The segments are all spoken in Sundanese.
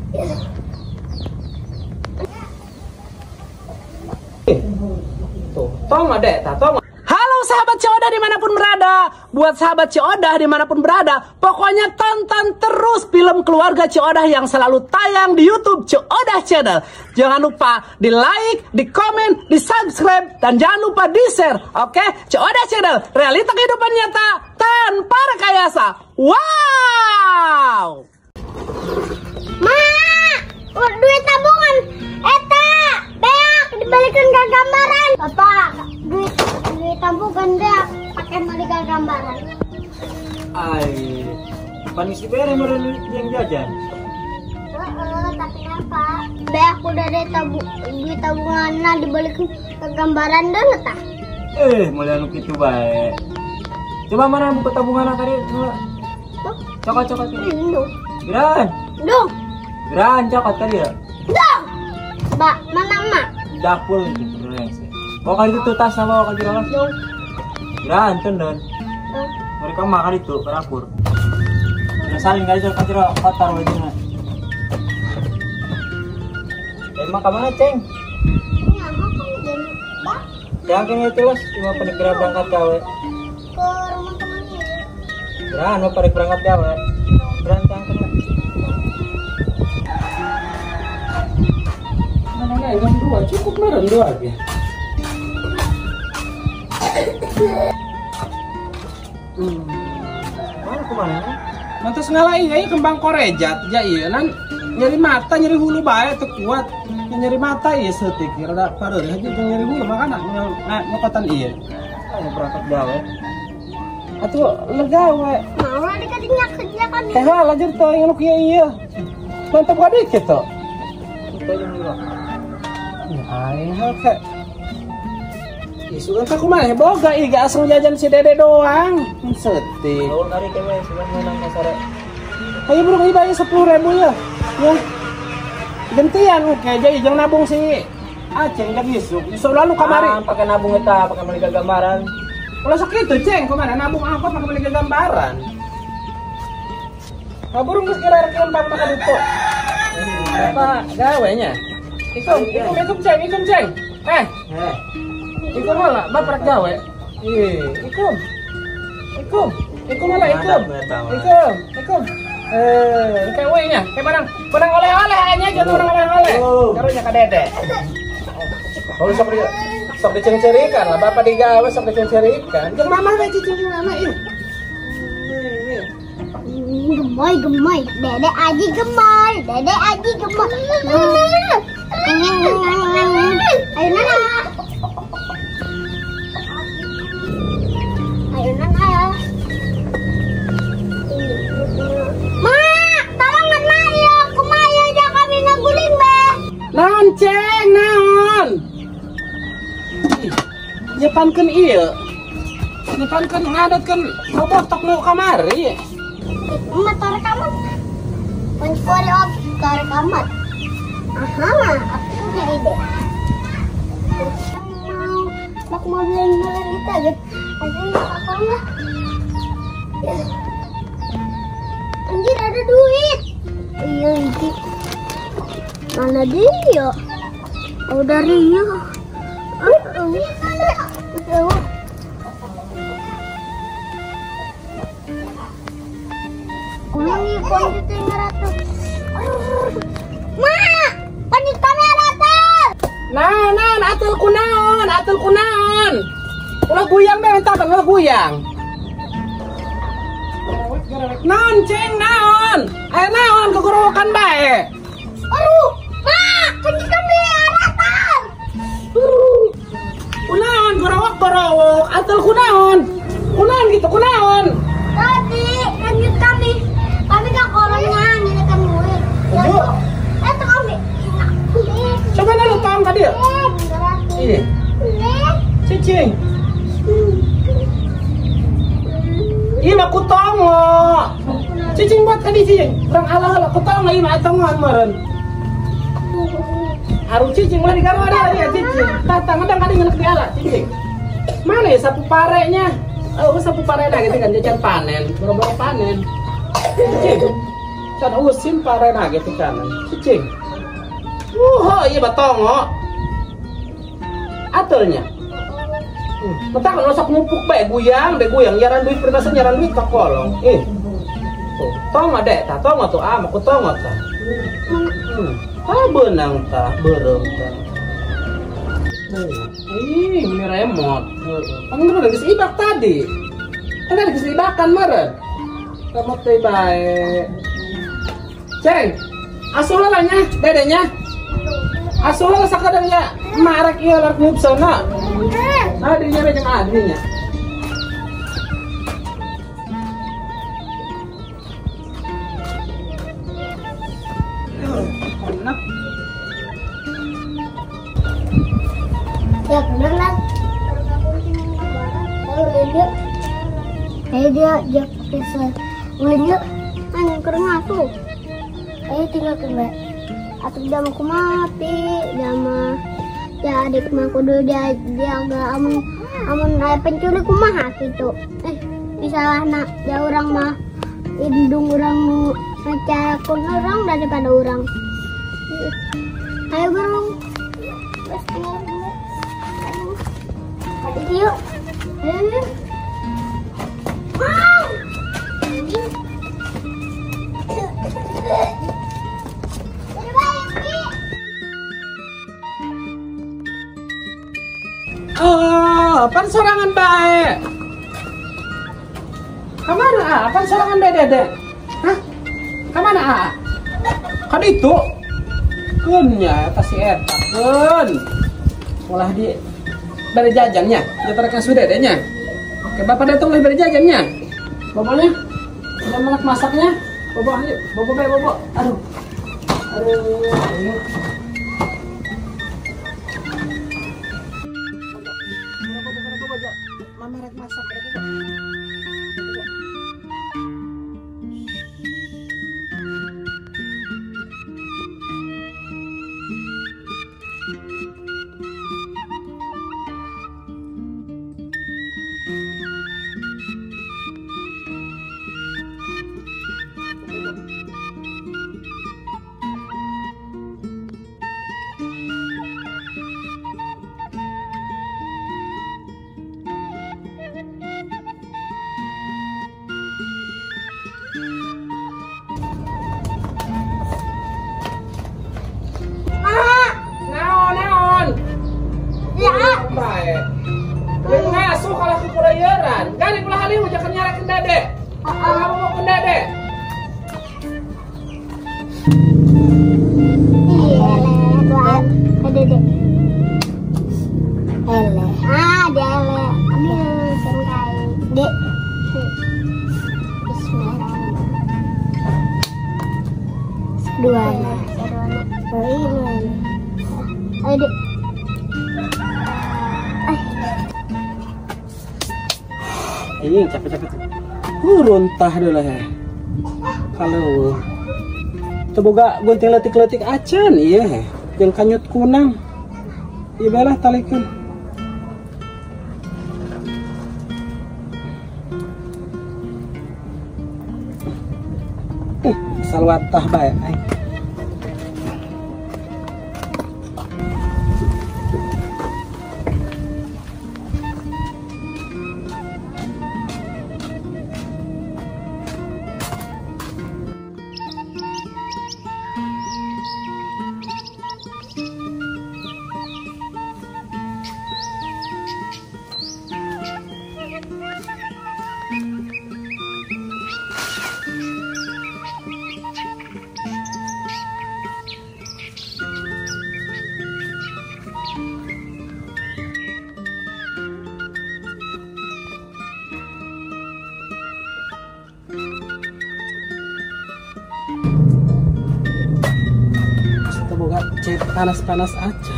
Tuh, tong ada ta, tong. Halo sahabat Ceu Odah dimanapun berada. Buat sahabat Ceu Odah dimanapun berada, pokoknya tonton terus film keluarga Ceu Odah yang selalu tayang di YouTube Ceu Odah Channel. Jangan lupa di like, di komen, di subscribe, dan jangan lupa di share. Oke, Ceu Odah Channel, realita kehidupan nyata tanpa rekayasa. Wow! Ma, duit tabungan, eta, beak dibalikin ke gambaran. Bapak, duit tabungan deh pakai beli ke gambaran. Ai, panis dibere meureun yang jajan. Heeh, tapi apa? Beak udah ada duit tabungan nah dibalikin ke gambaran dulu tah. Mulai anu kitu bae. Coba mana buku tabungan tadi? Coba. Cokot cokot. Geran. Dong. Geran cokot tadi ya? Dong. Mbak, mana mak? Dapur gitu rese. Bawa kali itu tas sama bawa kali itu. Dong. Geran tendon. Mereka makan itu ke dapur. Udah saling kali itu kaciro kotor bajunya. Emang ke mana, Ceng? Ini apa kan jam, Mbak? Jangan itu los, cuma pada berangkat gawe. Ke rumah temannya. Geran, mau pada berangkat gawe. Berantang kena. Mana nggak dua cukup meren dua aja. Mana kemana? Mantas ngalah iya kembang korejat ya iya nan nyeri mata nyeri hulu bae teu kuat nyeri mata iya seutik rada pareureuh aja nyeri hulu makana nyokotan iya. Ayo berangkat gawe. Atuh legawe. Mau lah dikadinya kerja kan. Teh lanjut teh anu kieu ieu. Mantap ka dikit tuh. Ya aing hal Isukan aku mah boga ih gak asal jajan si Dede doang. Setik. Gaul kari kewe sugan menang kasare. Ayo bro, ieu bayar 10.000 ya. Ya. Gantian oke jadi jangan nabung si Aceng lagi isuk. Isuk lalu kamari. Ah, pakai nabung eta, pakai beli gambaran. Kalau sakitu Ceng, kemana nabung angkot pakai beli gambaran. Nah, burung geus kira rek lempang maka ditu. Apa gawenya? Ikum, ikum, ikum Ceng, ikum Ceng. Ikum lah, bapak gawe. Ih, ikum. Ikum, ikum lah ikum. Ikum, ikum. Kayak we nya, kayak barang, barang oleh-oleh aja jangan barang oleh-oleh. Karunya ka Dede. Kalau sok di sok diceng-cerikan lah, bapak digawe sok diceng-cerikan. Jeung mama we cicing jeung mama ih. Gemoy, gemoy, Dede Aji gemoy, Dede Aji gemoy. Ayo Nana. Ayo Nana. Ma, tolongan Ma ya, kumaha ya kami ngaguling be. Naon Ceng, naon? Nyepankeun ieu. Nyepankeun ngadatkeun robotok nu kamari. Motor kamu. Pencuri motor kamu. Aha, aku punya ide. Mau mobil mobil kita gitu. Aja apa lah. Anjir ada duit. Iya ini. Mana dia? Oh dari ya. Ini komputer ratus. Ma, panik kamera tel. Naon, naon, atul kunaon, atul kunaon. Ulah guyang deh, entar ulah guyang. Naon Ceng, naon. Ayo naon kegorowokan bae. Aduh, Ma, panik kamera tel. Kunaon gorowok-gorowok, atul kunaon. Kunaon gitu, kunaon. Tadi lanjut kami gak kolonnya ngirikan duit. Itu kami. Coba lalu tong tadi ya. Iya. Cicing. Iya mah kutongo. Cicing buat tadi cicing. Orang ala-ala kutongo iya mah atongoan meureun. Haru cicing mah digaru ada ya cicing. Tata ngedang kali ngelek di ala cicing. Mana ya sapu parenya? Oh, sapu pare dah gitu kan jajan panen, boro-boro panen. Cicing. Can usim parena ge ti kanan. Cicing. Ieu batongo. Atelnya. Mentak nu sok mupuk bae guyang, bae guyang nyaran duit peribahasa nyaran duit ka kolong. Tuh, tongo dek tah, tongo tuh ah, ku tongo tah. Tah beunang tah, beureum tah. Ih, ini remote. Kan udah geus ibak tadi. Kan tadi geus ibakan meureun. Remote teh bae. Ceng, asuh lah nya, dedenya. Asuh lah sakadangnya marek ieu larek ngupsana. Nah, dirinya bae jeung adrinya. Enak. Ya bener lah. Dia bisa ulin yuk. Ang kurang aku. Tinggal kembali. Atau dia mau mati, dia mah ya adik mah kudu dia agak amun amun aya penculik kumaha gitu. Misalnya nak dia orang mah indung orang nu ngecakun orang daripada orang. Ayo burung. Yuk. Wow. Oh, pan sorangan bae. Kamana ah? Pan sorangan bae dede? Hah? Kamana ah? Kan itu. Keun nya eta si eta keun. Ulah di bari jajannya, ditarekan sudah dedenya. Oke, bapak datang lah bari jajannya. Bapaknya udah melak masaknya. Bobo ayo, bobo bae bobo. Aduh. Aduh. Aduh. Mama rek masak rek. Ini capek-capek. Runtah dulu ya. Kalau teboga gunting letik-letik acan iya, jeung kanyut kunang. Ieu bae lah talikeun. Salwatah bae aing. Panas-panas aja.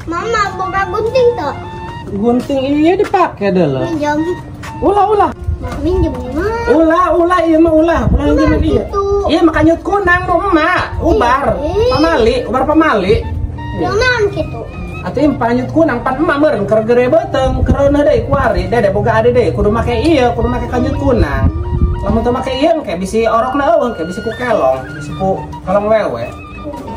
Mama, buka gunting tuh. Gunting iya dipake dulu. Minjem. Ulah ulah. Minjem mah. Ulah ulah iya mah ulah. Ulah minjem iya. Iya makanya kunang nu emak, ubar. Pamali, ubar pamali. Naon kitu? Atuh im panyut kunang pan emak meureun keur gere beuteung, keur deui kuari, dede boga ade deui kudu make ieu, kudu make kanyut kunang. Lamun teu make ieu engke bisi orokna eueuh, engke bisi ku kelong, bisi ku kelong wewe.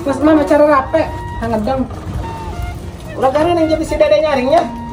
Terus mama cara rape, hangedang. Ulah garing yang jadi si dede nyaringnya.